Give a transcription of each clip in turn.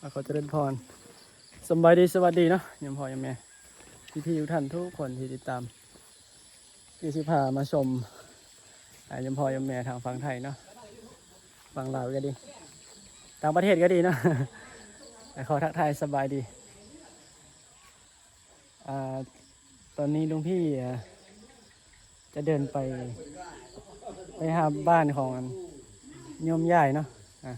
ຂໍເຈະເລີນພອນ ສຳບາຍດີ ສະຫວັດດີເນາະ ໂຍມພໍ່ໂຍມແມ່ ພີ່ໆທຸກທ່ານທຸກຄົນທີ່ຕິດຕາມ ທີ່ຊິພາມາຊົມ ອາ ໂຍມພໍ່ໂຍມແມ່ທາງຝັ່ງໄທເນາະ ຝັ່ງລາວກໍດີ ຕ່າງປະເທດກໍດີເນາະ ຂໍທັກທາຍສະບາຍດີ. ອ່າ ຕອນນີ້ຫຼວງພີ່ ອ່າ ຈະເດີນໄປ ໄປຫາບ້ານຂອງອັນໂຍມຍາຍເນາະ ອ່າ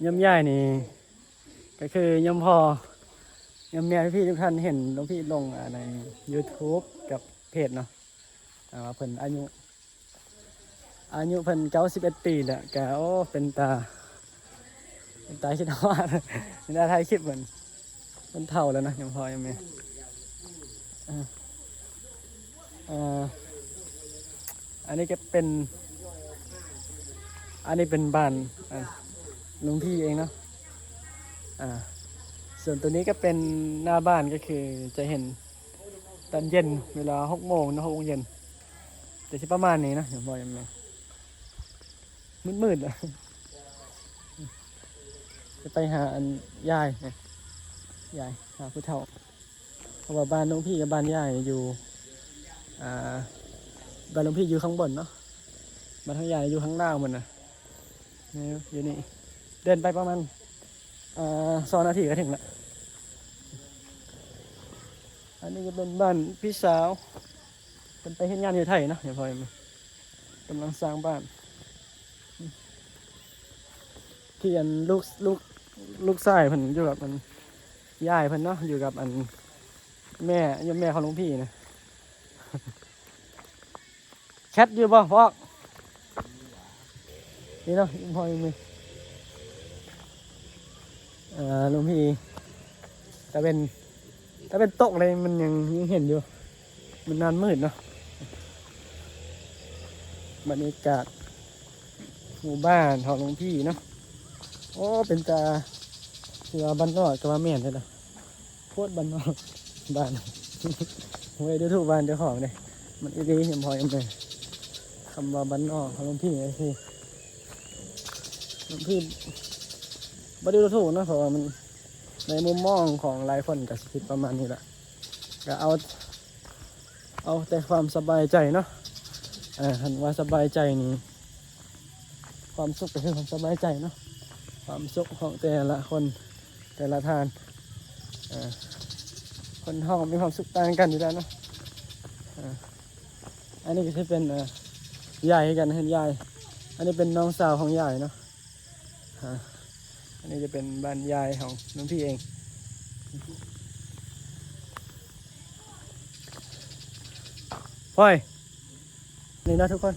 ໂຍມຍາຍນີ້ກໍຄືໂຍມພໍ່ໂຍມແມ່ ພີ່ໆທຸກທ່ານເຫັນຫຼວງພີ່ລົງ ອ່າ ໃນຢູທູບກັບເພຈເນາະ ອ່າ ວ່າເພິ່ນອາຍຸ ອາຍຸເພິ່ນເກົ້າສິບເອັດປີແລ້ວ ກະ ໂອ້ ເປັນຕາ ເປັນຕາຄິດຮອດ ເປັນຕາຖ່າຍຄລິບເພິ່ນ ເພິ່ນເຖົ້າແລ້ວນະ ໂຍມພໍ່ໂຍມແມ່ ເອີ ເອີ ອັນນີ້ກໍເປັນ ອັນນີ້ເປັນບ້ານ ອ່າ ຫຼວງພີ່ເອງເນາະ ອ່າ ສ່ວນຕົວນີ້ກໍເປັນໜ້າບ້ານ ກໍຄືຈະເຫັນຕອນເຢັນ ເວລາຫົກໂມງເນາະ ຫົກໂມງເຢັນ ກໍຊິປະມານນີ້ເນາະ ໂຍມພໍ່ໂຍມແມ່ ມືດໆແລ້ວ ຈະໄປຫາອັນຍາຍ ຍາຍ ຫາຜູ້ເຖົ້າ ເພາະວ່າບ້ານຫຼວງພີ່ກັບບ້ານຍາຍຢູ່ ອ່າ ບ້ານຫຼວງພີ່ຢູ່ຂ້າງບົນເນາະ ບ້ານຂອງຍາຍຢູ່ຂ້າງລ່າງພຸ້ນນະ ນີ້ ຢູ່ນີ້ ເດີນໄປປະມານ ອ່າ ສອງນາທີກໍເຖິງລະ ອັນນີ້ຈະເປັນບ້ານພີ່ສາວ ເພິ່ນໄປເຮັດງານຢູ່ໄທເນາະ ໂຍມພໍ່ໂຍມແມ່ ກຳລັງສ້າງບ້ານ ທີ່ອັນລູກ ລູກ ລູກຊາຍເພິ່ນຢູ່ກັບອັນຍາຍເພິ່ນເນາະ ຢູ່ກັບອັນແມ່ ໂຍມແມ່ຂອງຫຼວງພີ່ນະ ແຊັດຢູ່ບໍ່ພວກ ນີ້ເນາະ ໂຍມພໍ່ໂຍມແມ່ ເອີ ຫຼວງພີ່ ຕາເວັນ ຕາເວັນຕົກເລີຍ ມັນຍັງ ຍັງເຫັນຢູ່ ມັນນອນມືດເນາະ ບັນຍາກາດ ໝູ່ບ້ານຂອງຫຼວງພີ່ເນາະ ໂອ້ ເປັນຕາ ຄືວ່າບ້ານນອກກໍວ່າແມ່ນເດ້ລະ ໂຄດບ້ານນອກ ບ້ານ ເວີຍ ດູຖືກບ້ານເຈົ້າຂອງເດ້ ມັນອີ່ຫຼີ ໂຍມພໍ່ໂຍມແມ່ ຄຳວ່າບ້ານນອກຂອງຫຼວງພີ່ກໍຄື ຫຼວງພີ່ບໍ່ໄດ້ດູຖູກເນາະ ເພາະວ່າມັນ ໃນມຸມມອງຂອງຫຼາຍຄົນກໍຊິຄິດປະມານນີ້ແຫຼະ ກໍເອົາ ເອົາແຕ່ຄວາມສະບາຍໃຈເນາະ ເອີ ຄັນວ່າສະບາຍໃຈນີ້ ຄວາມສຸກກໍຄືຄວາມສະບາຍໃຈເນາະ ຄວາມສຸກຂອງແຕ່ລະຄົນ ແຕ່ລະທ່ານ ເອີ ຄົນເຮົາມີຄວາມສຸກຕ່າງກັນຢູ່ແລ້ວເນາະ ເອີ ອັນນີ້ກໍຊິເປັນ ເອີ ຍາຍຄືກັນ ເຮືອນຍາຍ ອັນນີ້ເປັນນ້ອງສາວຂອງຍາຍເນາະ ອ່າ ອັນນີ້ຈະເປັນບ້ານຍາຍຂອງຫຼວງພີ່ເອງ ພອຍ ນີ້ເນາະທຸກຄົນ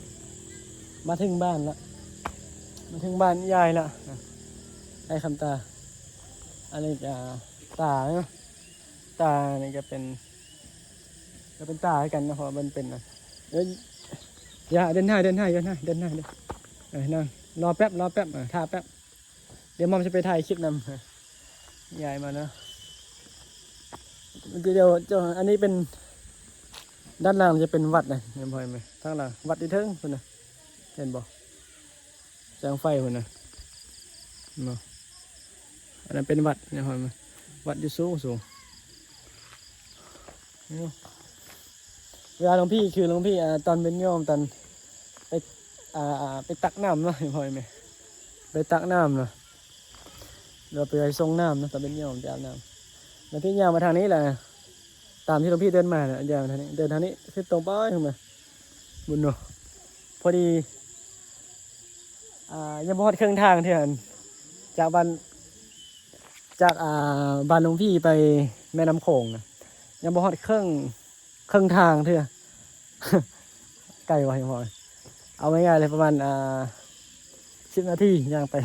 ມາເຖິງບ້ານລະ ມາເຖິງບ້ານຍາຍລະ ອ້າຍຄຳຕາ ອັນນີ້ກະຕາເນາະ ຕານີ້ກະເປັນ ກໍເປັນຕາຄືກັນເນາະ ເພາະວ່າມັນເປັນ ເອີ ຢ່າ ເດີນໜ້າ ເດີນໜ້າ ເດີນໜ້າ ເດີນໜ້າ ເດີນ ເອີ ນັ່ງ ລໍແປັບ ລໍແປັບ ເອີ ຖ້າແປັບ ດຽວໝ່ອມຊິໄປຖ່າຍຄລິບນຳ ເອີ ຍາຍມາເນາະ ດຽວ ດຽວ ອັນນີ້ເປັນ ດ້ານຫຼັງຈະເປັນວັດນະ ແມ່ນບໍ່ ທາງຫຼັງ ວັດຢູ່ເທິງພຸ້ນນະ ເຫັນບໍ່? ແສງໄຟພຸ້ນນະ ເຫັນບໍ່? ອັນນັ້ນເປັນວັດນະ ວັດຢູ່ສູງໆ ເວລາຫຼວງພີ່ ຄືຫຼວງພີ່ ອ່າ ຕອນເປັນໂຍມ ຕອນໄປ ອ່າ ໄປຕັກນ້ຳເນາະ ພໍ່ແມ່ ໄປຕັກນ້ຳເນາະ ແລ້ວໄປ ໄປສົ່ງນ້ຳເນາະ ຕອນເປັນໂຍມໄປອາບນ້ຳ ແລ້ວພີ່ຍ່າງມາທາງນີ້ແຫຼະ ຕາມທີ່ຫຼວງພີ່ເດີນມານະ ຍ່າງມາທາງນີ້ ເດີນທາງນີ້ ຄືຕົງໄປພຸ້ນນະ ບຸນເນາະ ພໍດີ ອ່າ ຍັງບໍ່ຮອດເຄິ່ງທາງເທື່ອ ຈາກບ້ານ ຈາກ ອ່າ ບ້ານຫຼວງພີ່ໄປແມ່ນ້ຳໂຂງນະ ຍັງບໍ່ຮອດເຄິ່ງ ເຄິ່ງທາງເທື່ອ ໄກບໍ່ ເຫັນບໍ່? ເອົາງ່າຍໆເລີຍ ປະມານ ອ່າ ສິບນາທີຍ່າງໄປ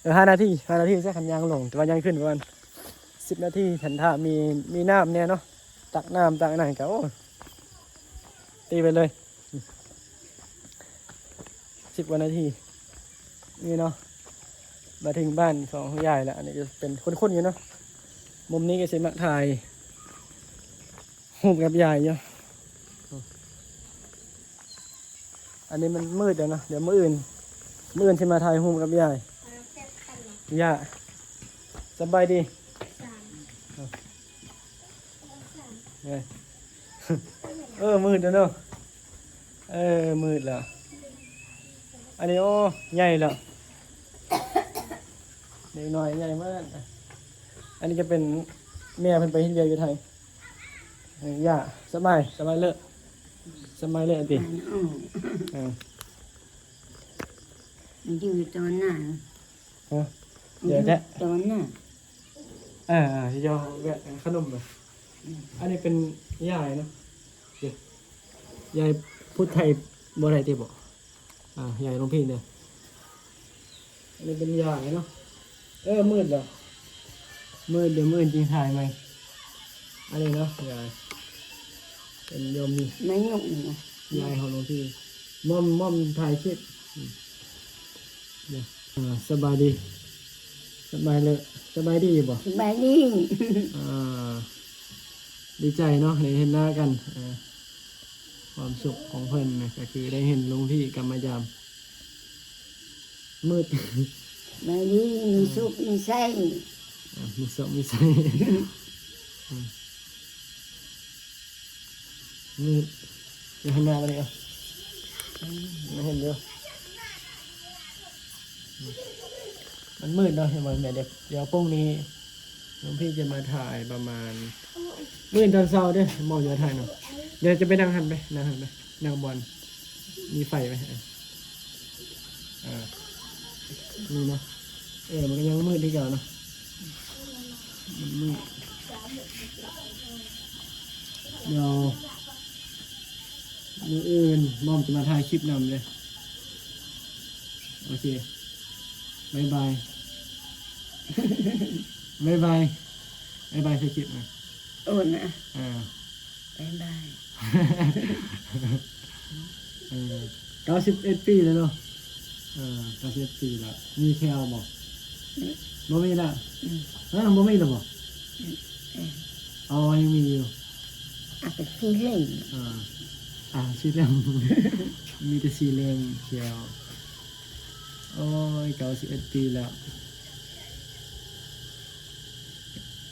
ເອີ ຫ້ານາທີ ຫ້ານາທີຊະ ຄັນຍ່າງລົງ ແຕ່ວ່າຍ່າງຂຶ້ນປະມານສິບນາທີ ຄັນຖ້າມີ ມີນ້ຳແດ່ເນາະ ຕັກນ້ຳ ຕັກອັນນັ້ນກໍ ໂອ້ ຕີໄປເລີຍ ສິບກວ່ານາທີ ນີ້ເນາະ ມາເຖິງບ້ານຂອງຍາຍລະ ອັນນີ້ກໍເປັນ ຄຸ້ນໆຢູ່ເນາະ ມຸມນີ້ກໍຊິມັກຖ່າຍຮູບກັບຍາຍຢູ່ ອັນນີ້ມັນມືດແລ້ວເນາະ ດຽວມື້ອື່ນ ມື້ອື່ນຊິມາຖ່າຍຮູບກັບຍາຍ ຢ່າ ສະບາຍດີ. ເອີ ມືດແລ້ວເນາະ. ເອີ ມືດແລ້ວ. ອັນນີ້ ໂອ້ ໃຫຍ່ແລ້ວ ເດັກນ້ອຍໃຫຍ່ໝົດ. ອັນນີ້ຈະເປັນແມ່ເພິ່ນໄປເຮັດວຽກຢູ່ໄທ. ເອີ ຢ່າ ສະບາຍ ສະບາຍເລີ ສະບາຍເລີຕິ. ເອີ ມັນຢູ່ຕອນນັ້ນ ຮະ ດຽວແທ້ ຕອນນັ້ນ. ອ່າ ດຽວແວະຂະໜົມ. ອັນນີ້ເປັນຍາຍເນາະ ຍາຍ ພູດໄທບໍ່ໄດ້ຕິບໍ? ອ່າ ຍາຍຫຼວງພີ່ເດີ. ອັນນີ້ເປັນຍາຍເນາະ. ເອີ ມືດແລ້ວ ມືດ ດຽວມື້ອື່ນຈຶ່ງຖ່າຍໃໝ່. ອັນນີ້ເນາະ ຍາຍ ເປັນໂຍມນີ້ ມາຍົກນີ້ນະ ຍາຍຂອງຫຼວງພີ່. ໝ່ອມ ໝ່ອມຖ່າຍຄລິບ. ເອີ ສະບາຍດີ ສະບາຍເລີ ສະບາຍດີຢູ່ບໍ່? ສະບາຍດີ. ອ່າ ດີໃຈເນາະ ໄດ້ເຫັນໜ້າກັນ. ເອີ ຄວາມສຸກຂອງເພິ່ນນະ ກໍຄືໄດ້ເຫັນຫຼວງພີ່ກັບມາຢາມ. ມືດ ສະບາຍດີ ມີສຸກມີໄຊ. ອ່າ ມີສຸກມີໄຊ. ມືດ ຢູ່ຂ້າງໜ້າບໍ່ໄດ້ເອົາ ອືມ ມັນເຫັນຢູ່. ມັນມືດເນາະ ເຫັນບໍ່ແມ່? ດຽວ ດຽວພວກນີ້ ຫຼວງພີ່ຈະມາຖ່າຍປະມານ ມື້ອື່ນຕອນເຊົ້າເດີ້ ໝໍຢູ່ມາຖ່າຍເນາະ. ດຽວຈະໄປນັ່ງຫັ້ນໄປ ນັ່ງຫັ້ນໄປ ນັ່ງບ່ອນມີໄຟໄປ. ເອີ ເອີ ນີ້ເນາະ. ເອີ ມັນກໍຍັງມືດຄືເກົ່າເນາະ ມັນມືດ. ດຽວມື້ອື່ນໝໍຈະມາຖ່າຍຄລິບນຳເດີ້. ໂອເຄ ບາຍບາຍ ບາຍບາຍ ບາຍບາຍໃສ່ຄລິບນະ. ໂອ້ນະ ເອີ ບາຍບາຍ. ເອີ ເກົ້າສິບເອັດປີແລ້ວເນາະ. ເອີ ເກົ້າສິບເອັດປີແລ້ວ ມີແຂ້ວບໍ່? ອືມ ບໍ່ມີລະ. ອືມ ຮະ ບໍ່ມີລະບໍ່? ອືມ ເອີ ອໍ ຍັງມີຢູ່ ອາ ກໍສີ່ເຫຼັ້ມ. ອ່າ ອ່າ ສີ່ເຫຼັ້ມ ມີແຕ່ສີ່ເຫຼັ້ມແຂ້ວ. ໂອ້ຍ ເກົ້າສິບເອັດປີແລ້ວ.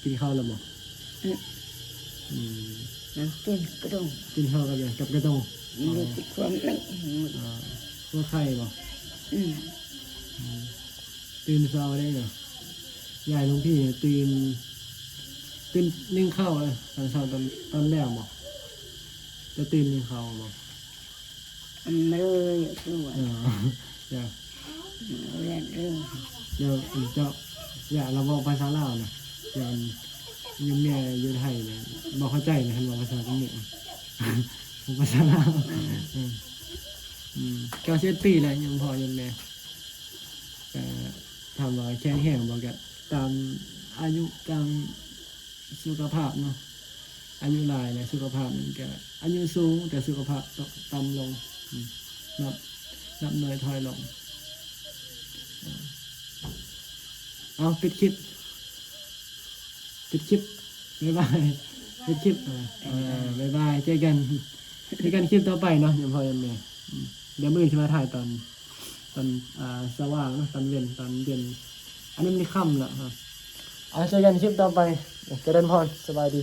ກິນເຂົ້າແລ້ວບໍ່? ອືມ ອືມ ກິນກະດົງ. ກິນເຂົ້າກັບຫຍັງ? ກັບກະດົງ. ມີແຕ່ຄວາມເມັນ. ອ່າ ຫົວໄຂ່ບໍ່? ອືມ ອືມ ຕື່ນເຊົ້າໄດ້ເນາະ ຍາຍຫຼວງພີ່ຕື່ນ ຕື່ນໜຶ້ງເຂົ້າເລີຍ ຕອນເຊົ້າ ຕອນ ຕອນແລງບໍ່? ຈະຕື່ນໜຶ້ງເຂົ້າບໍ່? ອັນເລີຍຄືວ່າ ເອີ ເຈົ້າ ເອີ ເຈົ້າ ເຈົ້າ ຢ່າລະເວົ້າພາສາລາວນະ ຢ່າ ຍາມແມ່ຢູ່ໄທນະ ບໍ່ເຂົ້າໃຈນະ ຄັນເວົ້າພາສາຂອງເມ ເວົ້າພາສາລາວ. ອືມ ເອີ ອືມ ເກົ້າສິບເອັດປີແລ້ວ ຍາມພໍ່ຍາມແມ່ ກໍຖາມວ່າແຂງແຮງບໍ່ ກໍຕາມອາຍຸ ຕາມ ສຸຂະພາບເນາະ ອາຍຸຫຼາຍແລ້ວສຸຂະພາບມັນກະ ອາຍຸສູງແຕ່ສຸຂະພາບຕ- ຕ່ຳລົງ ອືມ ນັບ ນັບໜ້ອຍຖອຍລົງ. ເອົາ ປິດຄລິບ ປິດຄລິບ ບາຍບາຍ ປິດຄລິບ ເອີ ບາຍບາຍ ເຈີກັນ ເຈີກັນຄລິບຕໍ່ໄປເນາະ ຍາມພໍ່ຍາມແມ່ ອືມ ດຽວມື້ອື່ນຊິມາຖ່າຍຕອນ ຕອນ ອ່າ ສະຫວ່າງເນາະ ຕອນເວັນ ຕອນເຢັນ ອັນນີ້ມັນຄ່ຳລະ ເອົາ ເຈີກັນຄລິບຕໍ່ໄປ ຈະເລີນພອນ ສະບາຍດີ.